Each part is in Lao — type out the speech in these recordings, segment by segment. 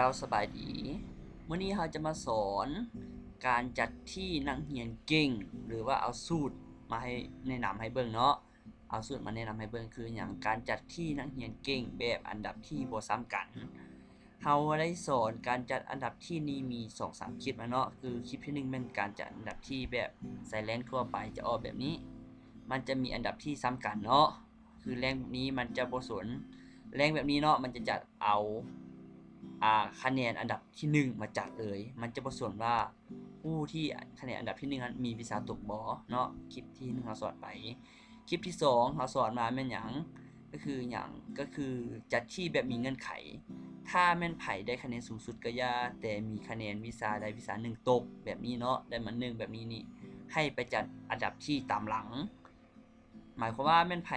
ເຈົ້າສະບາຍດີ. ມື້ນີ້ເຮົາຈະມາສອນການຈັດທີ່ນັກຮຽນເກັ່ງ ຫຼືວ່າເອົາສູດມາໃຫ້ແນະນຳໃຫ້ເບິ່ງເນາະ. ເອົາສູດມາແນະນຳໃຫ້ເບິ່ງຄືຫຍັງ? ການຈັດທີ່ນັກຮຽນເກັ່ງແບບອັນດັບທີ່ບໍ່ຊ້ຳກັນ. ເຮົາໄດ້ສອນການຈັດອັນດັບທີ່ນີ້ມີສອງສາມຄລິບແລ້ວເນາະ. ຄືຄລິບທີໜຶ່ງແມ່ນການຈັດອັນດັບທີ່ແບບໃສ່ແລງທົ່ວໄປຈະອອກແບບນີ້. ມັນຈະມີອັນດັບທີ່ຊ້ຳກັນເນາະ. ຄືແລງແບບນີ້ມັນຈະບໍ່ສົນ ແລງແບບນີ້ເນາະ ມັນຈະຈັດເອົາ ອາ ຄະແນນອັນດັບທີໜຶ່ງມາຈັດເລີຍ. ມັນຈະບໍ່ສົນວ່າຜູ້ທີ່ຄະແນນອັນດັບທີໜຶ່ງນັ້ນມີວິຊາຕົກບໍ່ເນາະ. ຄລິບທີໜຶ່ງເຮົາສອນໄປ. ຄລິບທີສອງເຮົາສອນມາແມ່ນຫຍັງ? ກໍຄືຫຍັງ? ກໍຄືຈັດທີ່ແບບມີເງື່ອນໄຂ. ຖ້າແມ່ນໃຜໄດ້ຄະແນນສູງສຸດກໍຢ່າ ແຕ່ມີຄະແນນວິຊາໃດວິຊາໜຶ່ງຕົກແບບນີ້ເນາະ ໄດ້ມາໜຶ່ງແບບນີ້ນີ້ ໃຫ້ໄປຈັດອັນດັບທີ່ຕາມຫຼັງ. ໝາຍຄວາມວ່າແມ່ນໃຜ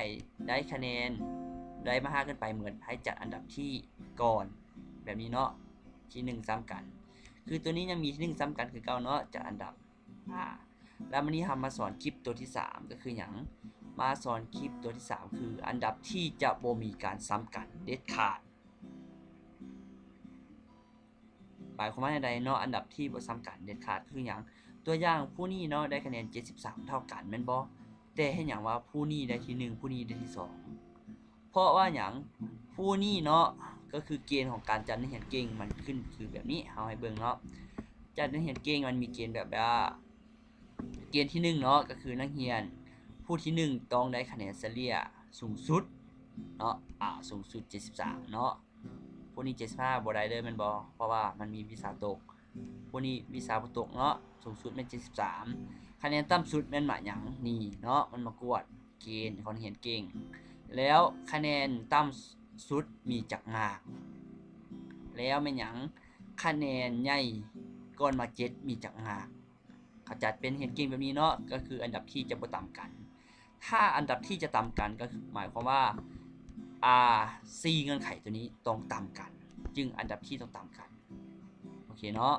ໄດ້ຄະແນນໄດ້ມາຮາກເກີນໄປໝົດ ໃຫ້ຈັດອັນດັບທີ່ກ່ອນ ແບບນີ້ເນາະ ທີໜຶ່ງຊ້ຳກັນ. ຄືຕົວນີ້ຍັງມີທີໜຶ່ງຊ້ຳກັນຄືເກົ່າເນາະ ຈັດອັນດັບ. ອາ ແລ້ວມື້ນີ້ເຮົາມາສອນຄລິບຕົວທີສາມ ກໍຄືຫຍັງ? ມາສອນຄລິບຕົວທີສາມ ຄືອັນດັບທີ່ຈະບໍ່ມີການຊ້ຳກັນເດັດຂາດ. ໝາຍຄວາມວ່າແນວໃດເນາະ? ອັນດັບທີ່ບໍ່ຊ້ຳກັນເດັດຂາດຄືຫຍັງ? ຕົວຢ່າງຜູ້ນີ້ເນາະ ໄດ້ຄະແນນເຈັດສິບສາມເທົ່າກັນແມ່ນບໍ່? ແຕ່ເຮັດຫຍັງວ່າຜູ້ນີ້ໄດ້ທີໜຶ່ງ ຜູ້ນີ້ໄດ້ທີສອງ? ເພາະວ່າຫຍັງ? ຜູ້ນີ້ເນາະ ກໍຄືເກນຂອງການຈັດນັກຮຽນເກັ່ງມັນຂຶ້ນຄືແບບນີ້ ເຮົາໃຫ້ເບິ່ງເນາະ. ຈັດນັກຮຽນເກັ່ງມັນມີເກນແບບວ່າ ເກນທີໜຶ່ງເນາະ ກໍຄືນັກຮຽນຜູ້ທີໜຶ່ງຕ້ອງໄດ້ຄະແນນສະເລ່ຍສູງສຸດເນາະ ອາ ສູງສຸດເຈັດສິບສາມເນາະ. ຜູ້ນີ້ເຈັດສິບຫ້າບໍ່ໄດ້ເລີຍແມ່ນບໍ່? ເພາະວ່າມັນມີວິຊາຕົກ. ຜູ້ນີ້ວິຊາບໍ່ຕົກເນາະ ສູງສຸດແມ່ນເຈັດສິບສາມ. ຄະແນນຕ່ຳສຸດແມ່ນໝາກຫຍັງ? ນີ້ເນາະ ມັນມາກວດເກນຂອງນັກຮຽນເກັ່ງ. ແລ້ວຄະແນນຕ່ຳສຸດມີຈັກໝາກ? ແລ້ວແມ່ນຫຍັງ? ຄະແນນໃຫຍ່ກ່ອນໝາກເຈັດມີຈັກໝາກ? ເຂົາຈັດເປັນຮຽນເກັ່ງແບບນີ້ເນາະ ກໍຄືອັນດັບທີ່ຈະບໍ່ຕຳກັນ. ຖ້າອັນດັບທີ່ຈະຕຳກັນ ກໍຄືໝາຍຄວາມວ່າ ອາ ສີ່ເງື່ອນໄຂຕົວນີ້ຕ້ອງຕຳກັນ ຈຶ່ງອັນດັບທີ່ຕ້ອງຕຳກັນ. ໂອເຄເນາະ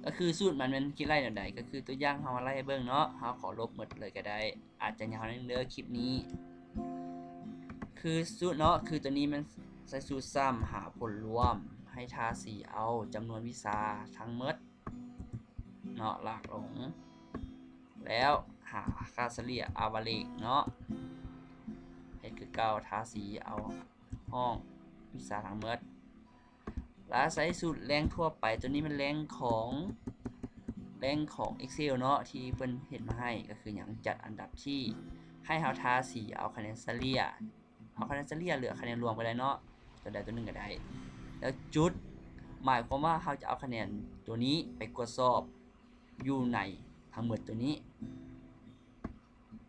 ກໍຄືສູດມັນແມ່ນຄິດໄລ່ແນວໃດ? ກໍຄືຕົວຢ່າງເຮົາມາໄລ່ໃຫ້ເບິ່ງເນາະ ເຮົາຂໍລົບໝົດເລີຍກໍໄດ້ ອາດຈະຍາວໜຶ່ງເດີຄລິບນີ້. ຄືສູດເນາະ ຄືຕົວນີ້ແມ່ນໃຊ້ສູດຊ້ຳຫາຜົນລວມ ໃຫ້ທາສີເອົາຈຳນວນວິຊາທັງໝົດ ເນາະ ລາກລົງ ແລ້ວຫາຄ່າສະເລ່ຍ average ເນາະ ເຮັດຄືເກົ່າ ທາສີເອົາຫ້ອງວິຊາທັງໝົດ ແລ້ວໃຊ້ສູດແລງທົ່ວໄປ. ຕົວນີ້ແມ່ນແລງຂອງ ແລງຂອງ Excel ເນາະ ທີ່ເພິ່ນເຮັດມາໃຫ້ ກໍຄືຫຍັງ? ຈັດອັນດັບທີ່ ໃຫ້ເຮົາທາສີເອົາຄະແນນສະເລ່ຍ ເອົາຄະແນນສະເລ່ຍ ຫຼືຄະແນນລວມກໍໄດ້ເນາະ ຕົວໃດຕົວໜຶ່ງກໍໄດ້ ແລ້ວຈຸດ ໝາຍຄວາມວ່າເຮົາຈະເອົາຄະແນນຕົວນີ້ໄປກວດສອບຢູ່ໃນທັງໝົດຕົວນີ້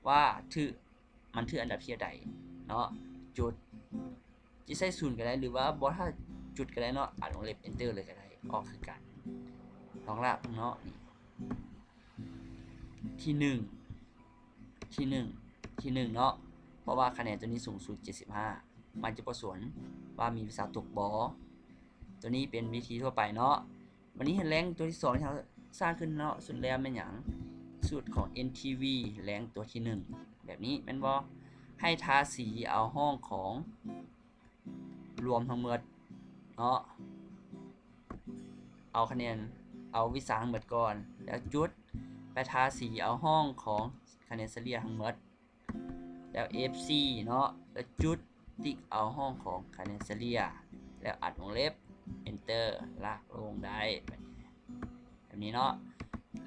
ວ່າຖືກ ມັນຖືກອັນດັບທີໃດເນາະ ຈຸດ ຈະໃຊ້ສູນກໍໄດ້ ຫຼືວ່າບໍ່ ຖ້າຈຸດກໍໄດ້ເນາະ ອັດວົງເລັບ Enter ເລີຍກໍໄດ້ ອອກຄືກັນ. ລອງລາກເບິ່ງເນາະ ນີ້ ທີໜຶ່ງ ທີໜຶ່ງ ທີໜຶ່ງເນາະ ເພາະວ່າຄະແນນຕົວນີ້ສູງສຸດເຈັດສິບຫ້າ ມັນຈະບໍ່ສວນວ່າມີວິຊາຕົກບໍ່. ຕົວນີ້ເປັນວິທີທົ່ວໄປເນາະ. ບັດນີ້ແລງຕົວທີສອງທີ່ເຮົາສ້າງຂຶ້ນເນາະ ສຸດແລ້ວແມ່ນຫຍັງ? ສູດຂອງ NTV ແລງຕົວທີໜຶ່ງ ແບບນີ້ແມ່ນບໍ່? ໃຫ້ທາສີເອົາຫ້ອງຂອງ ລວມທັງໝົດເນາະ ເອົາຄະແນນ ເອົາວິຊາທັງໝົດກ່ອນ ແລ້ວຈຸດ ໄປທາສີເອົາຫ້ອງຂອງຄະແນນສະເລ່ຍທັງໝົດ ແລ້ວ F C ເນາະ ແລ້ວຈຸດ ຕິກເອົາຫ້ອງຂອງຄະແນນສະເລ່ຍ ແລ້ວອັດວົງເລັບ Enter ລາກລົງໄດ້ ແບບນີ້ເນາະ.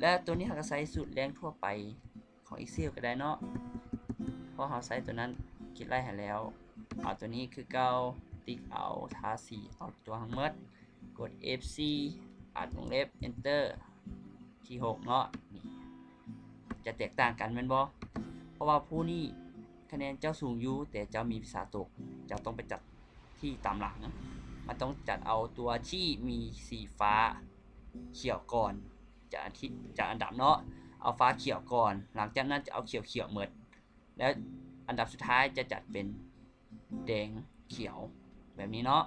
ແລ້ວຕົວນີ້ເຮົາກໍໃຊ້ສູດແລງທົ່ວໄປ ຂອງ Excel ກໍໄດ້ເນາະ ເພາະເຮົາໃຊ້ຕົວນັ້ນຄິດໄລ່ໃຫ້ແລ້ວ. ເອົາຕົວນີ້ຄືເກົ່າ ຕິກເອົາ ທາສີເອົາຕົວທັງໝົດ ກົດ F C ອັດວົງເລັບ Enter ທີຫົກເນາະ ນີ້ ຈະແຕກຕ່າງກັນແມ່ນບໍ່? ເພາະວ່າຜູ້ນີ້ຄະແນນເຈົ້າສູງຢູ່ ແຕ່ເຈົ້າມີວິຊາຕົກ ເຈົ້າຕ້ອງໄປຈັດທີ່ຕາມຫຼັງ ມັນຕ້ອງຈັດເອົາຕົວທີ່ມີສີຟ້າຂຽວກ່ອນ ຈາກອັນທີ່ ຈາກອັນດັບເນາະ ເອົາຟ້າຂຽວກ່ອນ ຫຼັງຈາກນັ້ນຈະເອົາຂຽວຂຽວໝົດ ແລ້ວອັນດັບສຸດທ້າຍຈະຈັດເປັນແດງຂຽວ ແບບນີ້ເນາະ.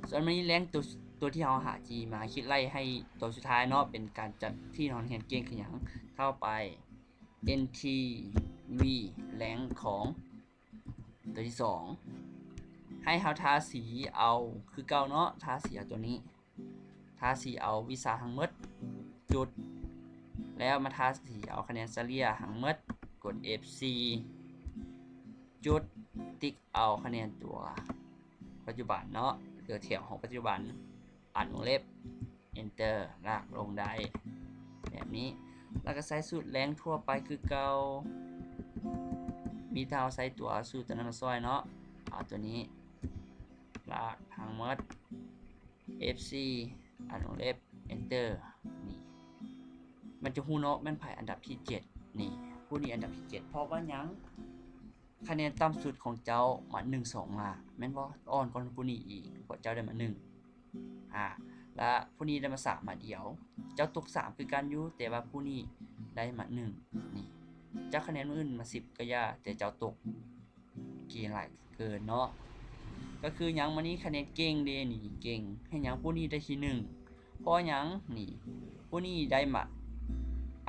ສ່ວນມັນນີ້ແລງຕົວ ຕົວທີ່ເຮົາຫາຈີມາຄິດໄລ່ໃຫ້ຕົວສຸດທ້າຍເນາະ ເປັນການຈັດທີ່ຮຽນເກັ່ງຄືຫຍັງ? ເຂົ້າໄປ NTV ແລງຂອງ ຕົວທີສອງ ໃຫ້ເຮົາທາສີເອົາຄືເກົ່າເນາະ ທາສີເອົາຕົວນີ້ ທາສີເອົາວິຊາທັງໝົດ ຈຸດ ແລ້ວມາທາສີເອົາຄະແນນສະເລ່ຍທັງໝົດ ກົດ ເອັຟສີ່ ຈຸດ ຕິກເອົາຄະແນນຕົວປັດຈຸບັນເນາະ ຫຼືແຖວຂອງປັດຈຸບັນ ອະນຸເລັບ Enter ລາກລົງໄດ້ແບບນີ້ ແລ້ວກໍໃຊ້ສູດແລງທົ່ວໄປຄືເກົ່າ ມີແຕ່ເຮົາໃຊ້ຕົວສູດຕົວນັ້ນມາຊ່ອຍເນາະ ເອົາຕົວນີ້ລາກທັງໝົດ ເອັຟສີ່ ອະນຸເລັບ Enter ນີ້ ມັນຈະຮູ້ເນາະແມ່ນໃຜອັນດັບທີເຈັດ ນີ້ ຜູ້ນີ້ອັນດັບທີເຈັດ ເພາະວ່າຫຍັງ? ຄະແນນຕ່ຳສຸດຂອງເຈົ້າມາໜຶ່ງ ສອງ ມາ ແມ່ນບໍ່? ອ່ອນກວ່າຜູ້ນີ້ອີກ ເພາະເຈົ້າໄດ້ມາໜຶ່ງ ອາ ແລະ ຜູ້ນີ້ໄດ້ມາສາມ ມາດຽວ ເຈົ້າຕົກສາມຄືກັນຢູ່ ແຕ່ວ່າຜູ້ນີ້ໄດ້ມາໜຶ່ງ ນີ້ ເຈົ້າຄະແນນມື້ອື່ນມາສິບກໍຢ່າ ແຕ່ເຈົ້າຕົກເກນຫຼາຍເກີນເນາະ ກໍຄືຫຍັງ? ມື້ນີ້ຄະແນນເກັ່ງເດ້ ນີ້ເກັ່ງ ເຮັດຫຍັງ? ຜູ້ນີ້ໄດ້ທີໜຶ່ງ ເພາະຫຍັງ? ນີ້ ຜູ້ນີ້ໄດ້ມາ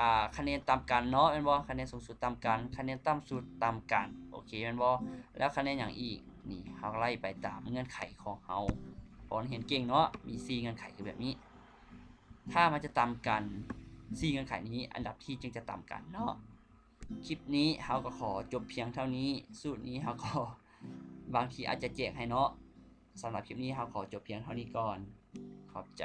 ອ່າ ຄະແນນຕາມກັນເນາະ ແມ່ນບໍ່? ຄະແນນສູງສຸດຕາມກັນ ຄະແນນຕ່ຳສຸດຕາມກັນ ໂອເຄແມ່ນບໍ່? ແລ້ວຄະແນນຫຍັງອີກ? ນີ້ ເຮົາໄລ່ໄປຕາມເງື່ອນໄຂຂອງເຮົາ ເພາະເຮົາຮຽນເກັ່ງເນາະ ມີສີ່ເງື່ອນໄຂຄືແບບນີ້ ຖ້າມັນຈະຕາມກັນ ສີ່ເງື່ອນໄຂນີ້ ອັນດັບທີຈຶ່ງຈະຕາມກັນເນາະ. ຄລິບນີ້ເຮົາກໍຂໍຈົບພຽງເທົ່ານີ້ ສູດນີ້ເຮົາກໍບາງທີອາດຈະແຈກໃຫ້ເນາະ. ສຳລັບຄລິບນີ້ເຮົາຂໍຈົບພຽງເທົ່ານີ້ກ່ອນ ຂອບໃຈ.